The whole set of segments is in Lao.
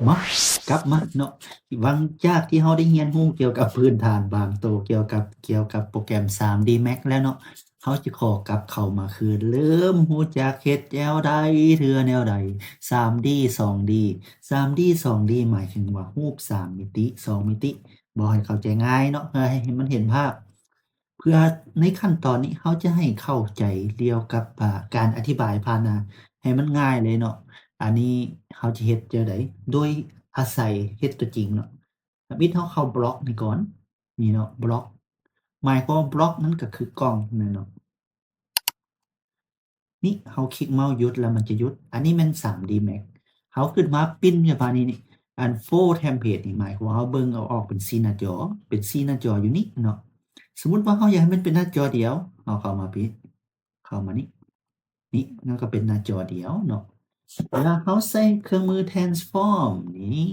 ມາ ກັບມາເນາະ ຫຼັງຈາກທີ່ເຮົາໄດ້ຮຽນຮູ້ກ່ຽວກັບພື້ນຖານບາງໂຕ ກ່ຽວກັບ ກ່ຽວກັບໂປຣແກຣມ 3D Max ແລ້ວເນາະ, ເຮົາຈະຂໍກັບເຂົ້າມາຄືນ ເລີ່ມຮູ້ຈັກເຮັດແນວໃດ ເທື່ອແນວໃດ 3D 2D 3D 2D ໝາຍເຖິງວ່າຮູບສາມມິຕິ ສອງມິຕິ ເວົ້າໃຫ້ເຂົ້າໃຈງ່າຍເນາະ ເພື່ອໃຫ້ ໃຫ້ມັນເຫັນພາບ. ເພື່ອໃນຂັ້ນຕອນນີ້ ເຮົາຈະໃຫ້ເຂົ້າໃຈກ່ຽວກັບ ອາ ການອະທິບາຍຜ່ານໜ້າໃຫ້ມັນງ່າຍເລີຍເນາະ. ອັນນີ້ເຮົາຈະເຮັດຈັ່ງໃດ? ໂດຍອາໄສເຮັດຕົວຈິງເນາະ. ທຳອິດເຮົາເຂົ້າບລັອກນີ້ກ່ອນ ນີ້ເນາະ ບລັອກ ໝາຍຄວາມວ່າບລັອກນັ້ນກໍຄືກ່ອງນັ້ນເນາະ. ນີ້ເຮົາຄລິກເມົາສ໌ຢຸດແລ້ວມັນຈະຢຸດ. ອັນນີ້ແມ່ນ 3D Max ເຮົາຂຶ້ນມາປິ່ນສະພາບນີ້ ນີ້ ອັນ Full Template ນີ້ໝາຍຄວາມວ່າເຮົາເບິ່ງເອົາອອກເປັນສີ່ໜ້າຈໍ ເປັນສີ່ໜ້າຈໍຢູ່ນີ້ເນາະ. ສົມມຸດວ່າເຮົາຢາກໃຫ້ມັນເປັນໜ້າຈໍດຽວ ເຮົາເຂົ້າມາພີ້ ເຂົ້າມານີ້ ນີ້ມັນກໍເປັນໜ້າຈໍດຽວເນາະ. ເວລາເຮົາໃຊ້ເຄື່ອງມື Transform ນີ້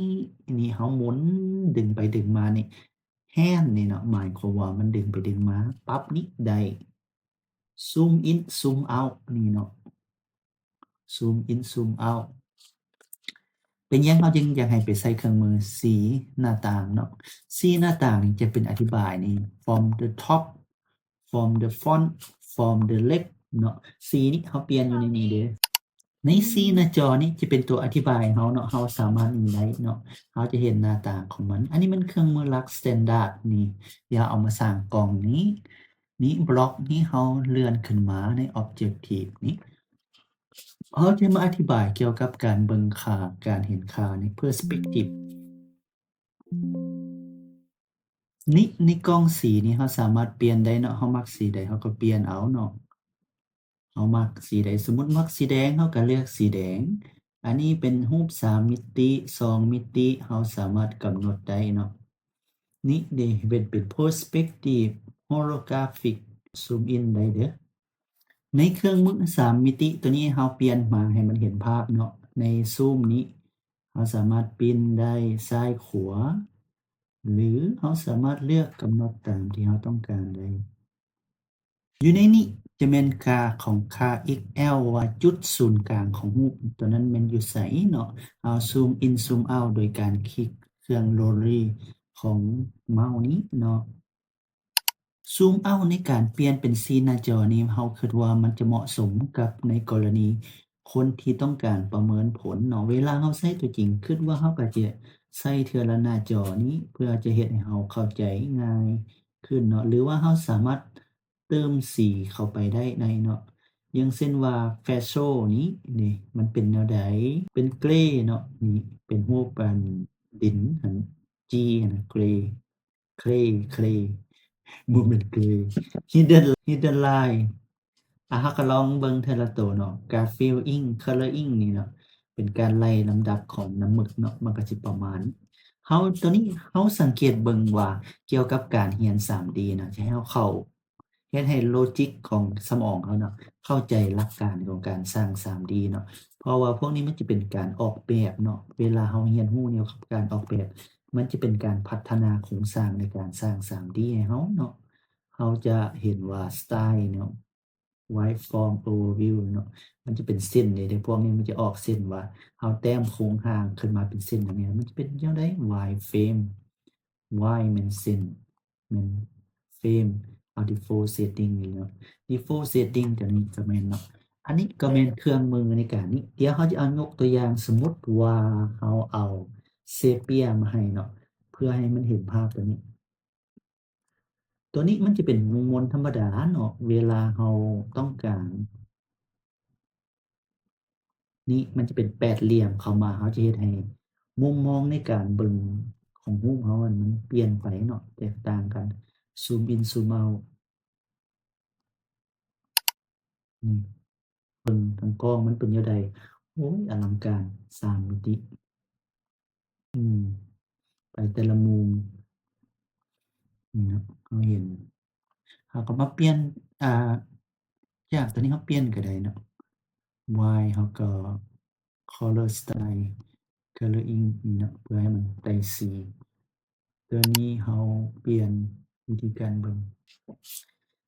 ນີ້ເຮົາໝູນດຶງໄປດຶງມານີ້ Hand ນີ້ເນາະ ໝາຍຄວາມວ່າມັນດຶງໄປດຶງມາ ປັບນີ້ໄດ້ Zoom in Zoom out ນີ້ເນາະ Zoom in Zoom out. ເປັນຫຍັງເຮົາຈຶ່ງຢາກໃຫ້ໄປໃຊ້ເຄື່ອງມືສີ່ໜ້າຕ່າງເນາະ? ສີ່ໜ້າຕ່າງນີ້ຈະເປັນອະທິບາຍນີ້ from the top, from the front, from the left ເນາະ. ສີ່ນີ້ເຮົາປ່ຽນຢູ່ໃນນີ້ເດ້. ໃນສີ່ໜ້າຈໍນີ້ຈະເປັນຕົວອະທິບາຍເຮົາເນາະ, ເຮົາສາມາດນີ້ໄດ້ເນາະ, ເຮົາຈະເຫັນໜ້າຕ່າງຂອງມັນ. ອັນນີ້ແມ່ນເຄື່ອງມືຫຼັກ standard ນີ້ ທີ່ເຮົາເອົາມາສ້າງກ່ອງນີ້. ນີ້ບລັອກນີ້ເຮົາເລື່ອນຂຶ້ນມາໃນ objective ນີ້ ເຮົາຈະມາອະທິບາຍກ່ຽວກັບການເບິ່ງຄ່າ ການເຫັນຄ່າໃນ perspective ນີ້. ໃນກ່ອງສີນີ້ເຮົາສາມາດປ່ຽນໄດ້ເນາະ, ເຮົາມັກສີໃດເຮົາກໍປ່ຽນເອົາເນາະ. ເຮົາມັກສີໃດ ສົມມຸດມັກສີແດງ ເຮົາກໍເລືອກສີແດງ. ອັນນີ້ເປັນຮູບສາມມິຕິ ສອງມິຕິ ເຮົາສາມາດກຳນົດໄດ້ເນາະ. ນີ້ເດ ເປັນ ເປັນ perspective holographic zoom in ໄດ້ເດີ. ໃນເຄື່ອງມືສາມມິຕິຕົວນີ້ ເຮົາປ່ຽນມາໃຫ້ມັນເຫັນພາບເນາະ. ໃນ zoom ນີ້ ເຮົາສາມາດປິ່ນໄດ້ຊ້າຍຂວາ ຫຼື ເຮົາສາມາດເລືອກກຳນົດຕາມທີ່ເຮົາຕ້ອງການໄດ້. ຢູ່ໃນນີ້ຈະແມ່ນຄ່າຂອງຄ່າ X L ວ່າຈຸດສູນກາງຂອງຮູບຕົວນັ້ນແມ່ນຢູ່ໃສເນາະ. ເຮົາ zoom in zoom out ໂດຍການຄລິກເຄື່ອງໂຣລລີຂອງເມົາສ໌ນີ້ເນາະ. Zoom out ໃນການປ່ຽນເປັນສີ່ໜ້າຈໍນີ້ ເຮົາຄິດວ່າມັນຈະເໝາະສົມກັບໃນກໍລະນີຄົນທີ່ຕ້ອງການປະເມີນຜົນເນາະ. ເວລາເຮົາໃຊ້ຕົວຈິງ ຄິດວ່າເຮົາກໍຈະໃຊ້ເທື່ອລະໜ້າຈໍນີ້ ເພື່ອຈະເຮັດໃຫ້ເຮົາເຂົ້າໃຈງ່າຍຂຶ້ນເນາະ ຫຼືວ່າເຮົາສາມາດ ເຕີມສີເຂົ້າໄປໄດ້ໃນເນາະ. ຢ່າງເຊັ່ນວ່າ facial ນີ້ ນີ້ ມັນເປັນແນວໃດ? ເປັນເກຣເນາະ. ນີ້ເປັນຮູບອັນດິນຫັ້ນ G ຫັ້ນນະ ເກຣ ເກຣ ເກຣ ບໍ່ແມ່ນເກຣ hidden hidden line. ອາ ເຮົາກໍລອງເບິ່ງເທື່ອລະໂຕເນາະ. ກາຟິວອິ້ງ coloring ນີ້ເນາະ ເປັນການໄລ່ລຳດັບຂອງນ້ຳໝຶກເນາະ. ມັນກໍຊິປະມານ ເຮົາ ຕົວນີ້ເຮົາສັງເກດເບິ່ງວ່າ ກ່ຽວກັບການຮຽນ 3D ນະ ຈະໃຫ້ເຮົາເຂົ້າ ເຮັດໃຫ້ໂລຈິກຂອງສະໝອງເຮົາເນາະ ເຂົ້າໃຈຫຼັກການຂອງການສ້າງ 3D ເນາະ. ເພາະວ່າພວກນີ້ມັນຈະເປັນການອອກແບບເນາະ. ເວລາເຮົາຮຽນຮູ້ກ່ຽວກັບການອອກແບບ ມັນຈະເປັນການພັດທະນາໂຄງສ້າງໃນການສ້າງ 3D ໃຫ້ເຮົາເນາະ. ເຮົາຈະເຫັນວ່າ style ເນາະ waveform overview ເນາະ ມັນຈະເປັນເສັ້ນເດ້. ພວກນີ້ມັນຈະອອກເສັ້ນວ່າ ເຮົາແຕ້ມໂຄງຮ່າງຂຶ້ນມາເປັນເສັ້ນຢ່າງນີ້ ມັນຈະເປັນຈັ່ງໃດ? Wireframe. Wire ແມ່ນເສັ້ນ ແມ່ນ frame. ເອົາ default setting ນີ້ເນາະ default setting ຕົວນີ້ກໍແມ່ນເນາະ. ອັນນີ້ກໍແມ່ນເຄື່ອງມືໃນການນີ້. ດຽວເຮົາຈະເອົາຍົກຕົວຢ່າງ ສົມມຸດວ່າເຮົາເອົາ sepia ມາໃຫ້ເນາະ ເພື່ອໃຫ້ມັນເຫັນພາບຕົວນີ້. ຕົວນີ້ມັນຈະເປັນວົງມົນທຳມະດາເນາະ ເວລາເຮົາຕ້ອງການ ນີ້ມັນຈະເປັນແປດຫຼ່ຽມເຂົ້າມາ ເຮົາຈະເຮັດໃຫ້ມຸມມອງໃນການເບິ່ງຂອງຮູບເຮົາ ມັນປ່ຽນໄປເນາະ ແຕກຕ່າງກັນ. Zoom in zoom out ນີ້ ເບິ່ງທາງກ້ອງມັນເປັນແນວໃດ. ໂອ້ຍ ອະລັງການ ສາມມິຕິ. ອືມ ໄປແຕ່ລະມຸມ ນີ້ເນາະ ເຮົາເຫັນ ເຮົາກໍມາປ່ຽນ ອ່າ ຈາກຕົວນີ້ເຮົາປ່ຽນກໍໄດ້ເນາະ. Wire ເຮົາກໍ color style coloring ນີ້ເນາະ ເພື່ອໃຫ້ມັນໄດ້ສີ. ຕົວນີ້ເຮົາປ່ຽນວິທີການເບິ່ງ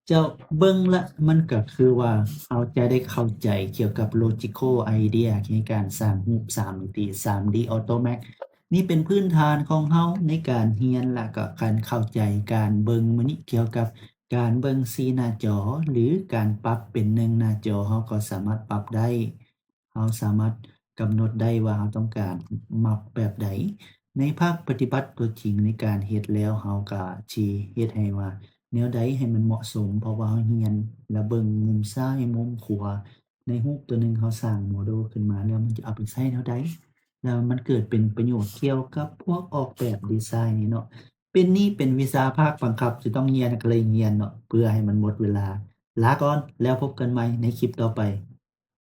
ເຈົ້າ ເບິ່ງລະ ມັນກໍຄືວ່າເຮົາຈະໄດ້ເຂົ້າໃຈກ່ຽວກັບ logical idea ໃນການສ້າງຮູບສາມມິຕິ 3D Automax ນີ້ເປັນພື້ນຖານຂອງເຮົາໃນການຮຽນ ແລະກໍການເຂົ້າໃຈການເບິ່ງມື້ນີ້ ກ່ຽວກັບການເບິ່ງສີ່ໜ້າຈໍ ຫຼື ການປັບເປັນໜຶ່ງໜ້າຈໍ ເຮົາກໍສາມາດປັບໄດ້. ເຮົາສາມາດກຳນົດໄດ້ວ່າເຮົາຕ້ອງການມັບແບບໃດ. ໃນພາກປະຕິບັດຕົວຈິງໃນການເຮັດແລ້ວ ເຮົາກະຊິເຮັດໃຫ້ວ່າແນວໃດໃຫ້ມັນເໝາະສົມ ເພາະວ່າເຮົາຮຽນ ແລະ ເບິ່ງມຸມຊ້າຍມຸມຂວາ ໃນຮູບຕົວໜຶ່ງເຮົາສ້າງໂມເດວຂຶ້ນມາແລ້ວ ມັນຈະເອົາໄປໃຊ້ແນວໃດ ແລ້ວມັນເກີດເປັນປະໂຫຍດກ່ຽວກັບພວກອອກແບບດີໄຊນີ້ເນາະ. ເປັນ ນີ້ເປັນວິຊາພາກບັງຄັບ ຈະຕ້ອງຮຽນ ກໍເລີຍຮຽນເນາະ ເພື່ອໃຫ້ມັນໝົດເວລາ. ລາກ່ອນ ແລ້ວພົບກັນໃໝ່ໃນຄລິບຕໍ່ໄປ.